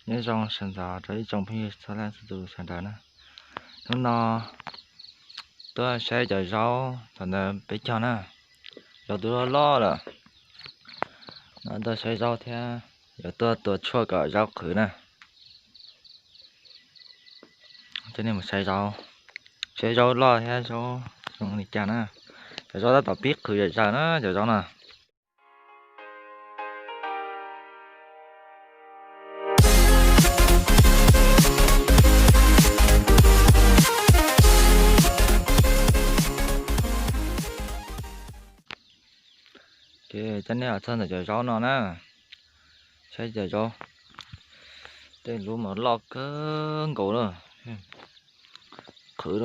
Nyob zoo sawv ntxov rau ib tsoom phooj ywg txhua leej txhua tus sawv daws na. Hnub no tuaj saib cov zaub thaum ntawd peb cog na, zaub twb loj loj lawm. No tuaj saib zaub thiab yuav tuaj tua tshuaj kom zaub qhwv na. Coj nej mus saib zaub, saib zaub loj thiab zaub zoo li cas na. Cov zaub tab tom pib qhwv zom zaws na cov zaub no. Ces coj nej los txog ntawm cov zaub no na, saib cov zaub, tej lub mas loj kawg nkaus na, qhwv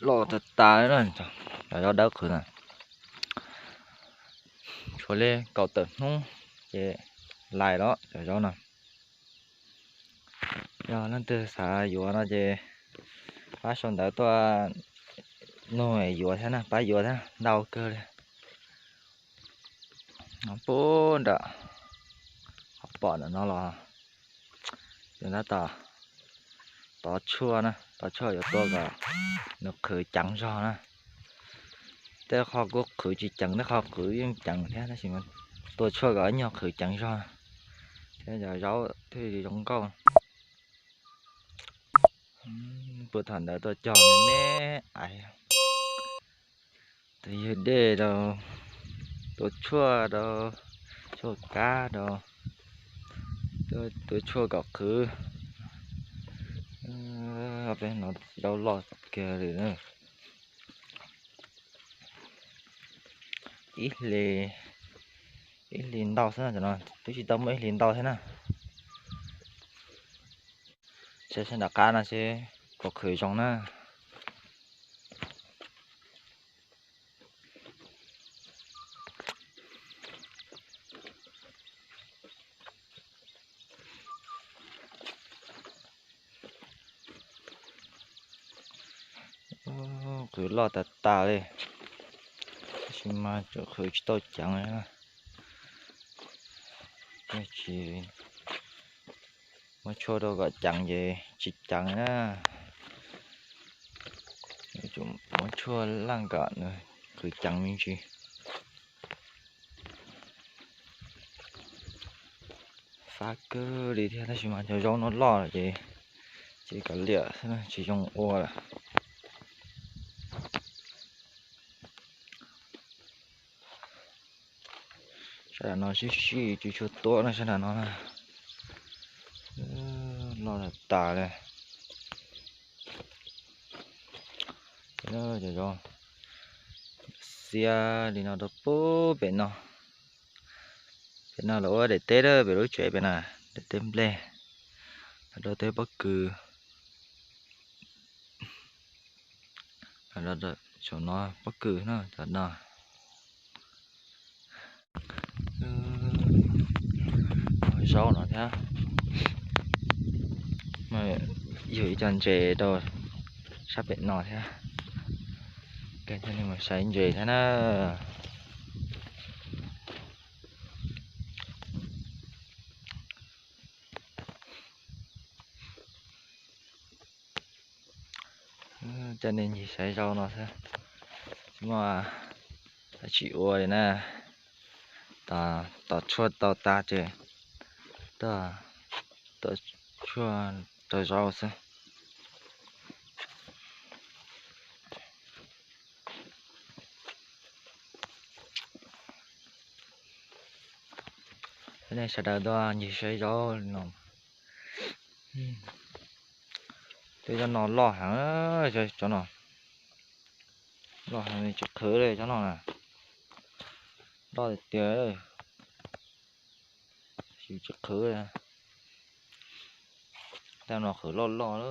loj tas tas li na, cov zaub dawb qhwv na. Tshuav li kaum tawm hnub ces lais lawm cov zaub no. Yog leej twg xav yuav no ces pab sau ntawv tuaj nug yuav thiab na, pab yuav thiab, ntau kawg li. Pub nram, ho pom ntawm no los yog tab tom tov tshuaj na, tov tshuaj yuav tua kom nws qhwv ceev zog na. Tej qho kuj qhwv tsis ceev, tej qho qhwv yeej ceev thiab, tab sis tua tshuaj kom ib nyuag qhwv ceev zog thiab cov zaub thiaj li zoo nkauj. Puag thaum ntawd tuaj cog me me ais, tus ywg dej rau, tua tshuaj rau, tshuaj kab rau, tua tshuaj kom qhwv. Peb no zaub loj kiag li. Ib hlis, ib hlis ntau xwb no, twb tsis tau muaj ib hlis ntau thiab na. Saib sab nram qab no seb puas qhwv zoo na. Qhwv loj tas tas li, tab sis mas tseem qhwv tsis tau ceev li. Tsis muab tshuaj rau kom ceev ces tsis ceev na. Muab tshuaj leej kom nws qhwv ceev me ntsis. Fab kawg li thiab, tab sis mas cov zaub no loj lawm ces cia li kav liam xwb, tsis zoo ua lawm. Sab nram no sib sib tsis tshua tuaj no, sab nram no na. Loj tas tas li. Cov zaub xiab li no rau pem no. Pem no lawv ua daim teb, pem lub tsev pem na, daim teb nplej, rau teb pob kws. Saum no pob kws no, cov no. Zaub no thiab, yug ib co ntses rau sab pem no thiab. Coj nej mus saib ntses thiab na. Coj nej ncig saib zaub no xwb, tsis muaj dab tsi ua li na. Tos tshuaj tau tas ces tuaj tua tshuaj rau zaub xwb. Nej sawv daws tuaj ncig saib zaub no. Tej zaub no loj heev, cov no loj heev, tsis qhwv li cov no na. Loj tiag tiag, tsis qhwv. Tej no qhwv loj loj,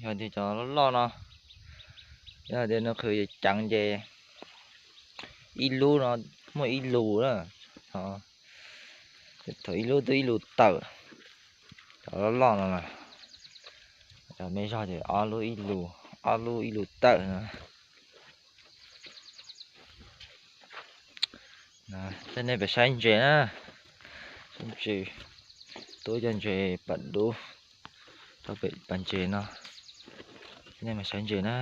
yog tias cov loj loj no, yog tias nws qhwv ceev ces ib lub no muaj ib lus na. Thaum ib lub twb ib lus tawm, cov loj loj no na. Cov me zog ces ob lub ib lus, ob lub ib lus tawm no. Coj nej pem saib ntses na, saib ntses. Tuaj cov ntses pas dub, tau pem pas ntses no, nej mas saib ntses na.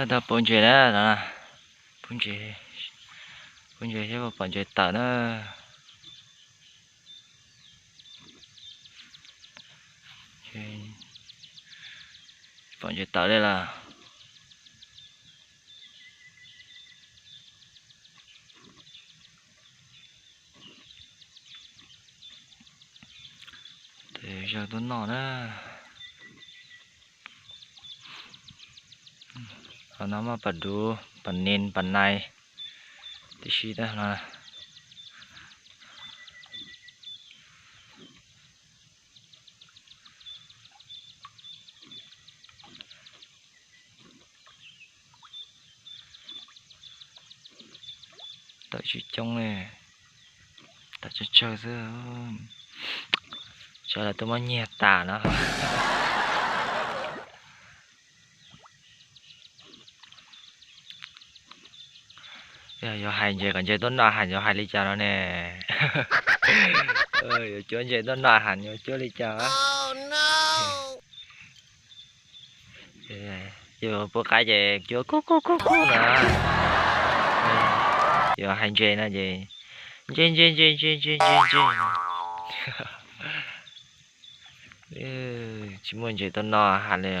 Tau pub ntses na, pub ntses, pub ntses thiab pom ntses tawm na. Pom ntses tawm li lawm. Tes zawg tuaj noj na. Qhov no muaj pas dub, pas nis, pas nais tib si tab no. Tawm tsis coob li, tawm tsawg tsawg xwb. Tsam lawv twb muab nyiag tas no. Yog yuav hais ntses kom ntses tuaj noj has yuav hais li cas no ne? Yuav cuab ntses tuaj noj has yuav cuab li cas? Yuav pub qaib ces cuab kub kub kub kub na. Yuav hais ntses no ces ntses ntses ntses ntses ntses ntses ntses. Tsis muaj ntses tuaj noj has li.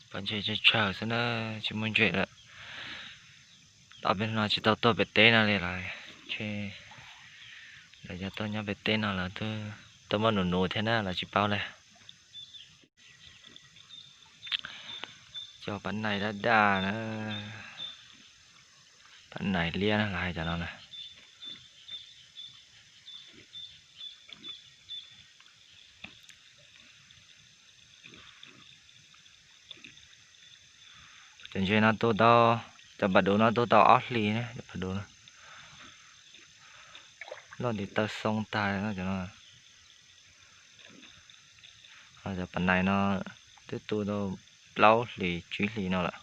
Pom ntses tsawg tsawg xwb na, tsis muaj ntses lawm. Tau peb no tsis tau tuaj pem teb no li lawm, ces lawv cov tuaj nyob pem teb no lawv twb tuaj muab nuv nuv thiab na, lawv tsis paub li. Cov pas nais daj daj na, pas nais liab na lawv hais cov no na. Cov ntses no tu tau, cov pas dub no tu tau ob hlis ne, cov pas dub no loj ntiv taw xoo tag no cov no. Ho cov pas nais no twb tu tau plaub hlis tsib hlis no lawm.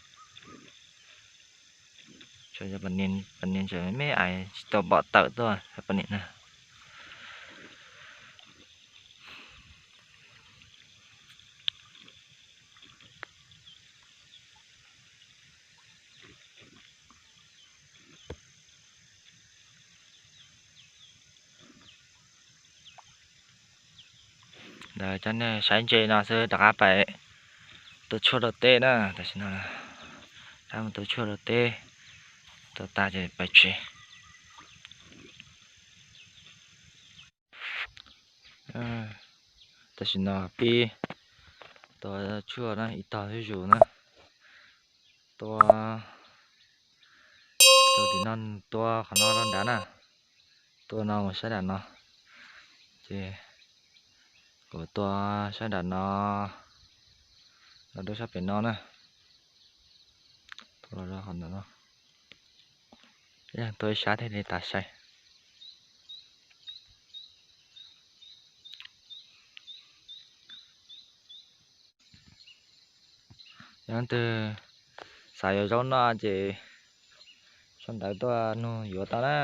Cov pas nis, pas nis tseem me me ais tsis tau pom tawm tuaj cov pas nis na. Ntawd cov nej saib ntses no xwb, rov qab pais tua tshuaj rau teb na. Tam sim no rov qab mus tua tshuaj rau teb, tua tag ces pais tsev. Tam sim no pib tua tshuaj na, ib tog zuj zus na. Tua, tua tim no, tua qhov no rau nrad na. Tua no mus sab nram no, ces kuv tua sab nram no, los rau sab pem no na. Tua los rau qhov ntawm no, tua ib sab thiaj li tas sai. Yog leej twg xav yuav zaub noj ces sau ntawv tuaj nug yuav tau na.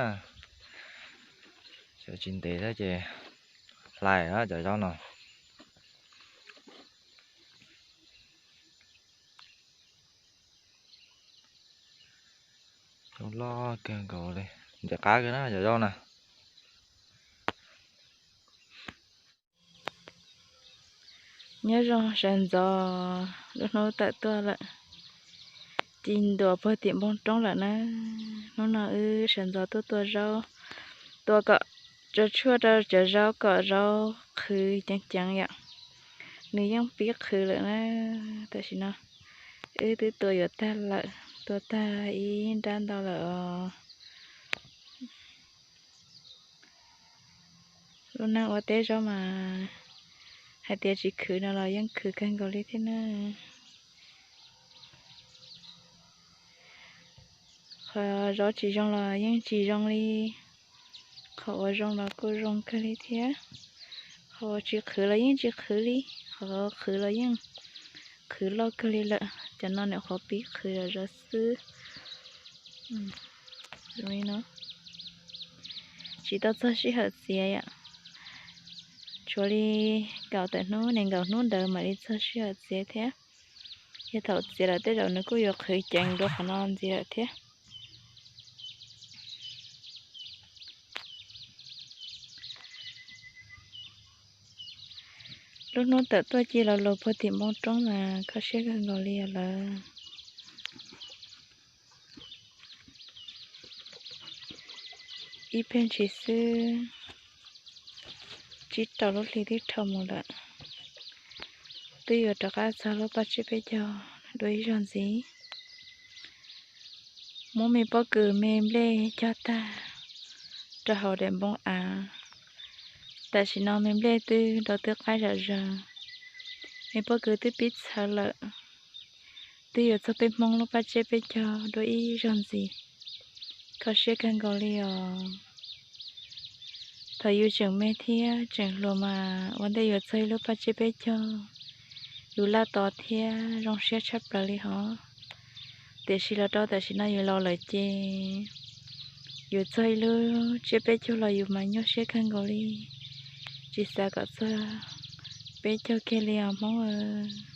Tsis ntev thiab ces hlais cov zaub no. Zaub loj kawg nkaus li, ntxim qab kawg na cov zaub na. Nyob zoo sawv ntxov, lub hnub tawm tuaj lawm, ci ntua puag tim npoo roob lawm na. Hnub no wb sawv ntxov tuaj tua zaub, tua kom tso tshuaj rau cov zaub kom zaub qhwv ceev ceev yom. Nws yeej pib qhwv lawm na. Tam sim no wb twb tua yuav tag lawm, tua tag ib nrab ntau lawm os. Lub neej ua teb zaub mas Hais tias tsis khwv no los yeej khwv kawg nkaus li thiab na. Qhov zov tsis zoo los yeej tsis zoo li, qhov uas zoo los kuj zoo kawg li thiab. Qhov uas tsis qhwv los yeej tsis qhwv li, qhov qhwv los yeej qhwv loj kawg li lawm. Cov no nim qhuav pib qhwv zov zov xwb. Tsis tau txog sij hawm txiav yom. Tshuav li kaum tawm hnub, nees nkaum hnub ntawd mam li txog sij hawm txiav thiab. Yog thaum txiav lawm tej zaum nws kuj yuav qhwv ceev dua qhov no ntxiv lawm thiab. Lub hnub tawm tuaj ci los los puag tim npoo roob mas kho siab kawg nkaus li os lawv. Ib pliag ntshis xwb, tsib rau lub hli twb dhau mus lawm. Twb yuav rov qab txog lub paj tsiab peb caug dua ib zaug ntxiv. Muab me pob kws me nplej cog tag rau hauv daim npoo av. Tam sim no me nplej twb rau twb qaib zom zaws, me pob kws twb pib txhawv lawm. Twb yuav txog peb Hmoob lub paj tsiab peb caug dua ib zaug ntxiv. Kho siab kawg nkaus li os. Thaum yus tseem me thiab tseem hluas mas ua ntej yuav txog ib lub paj tsiab peb caug, yus laj tos thiab zoo siab tshaj plaws li hos. Tiam sis los rau tam sim no yus laus lawm ces yus txog ib lub tsiab peb caug los yus mas nyuaj siab kawg nkaus li. Tsis xav kom txog peb caug kiag li os Hmoob.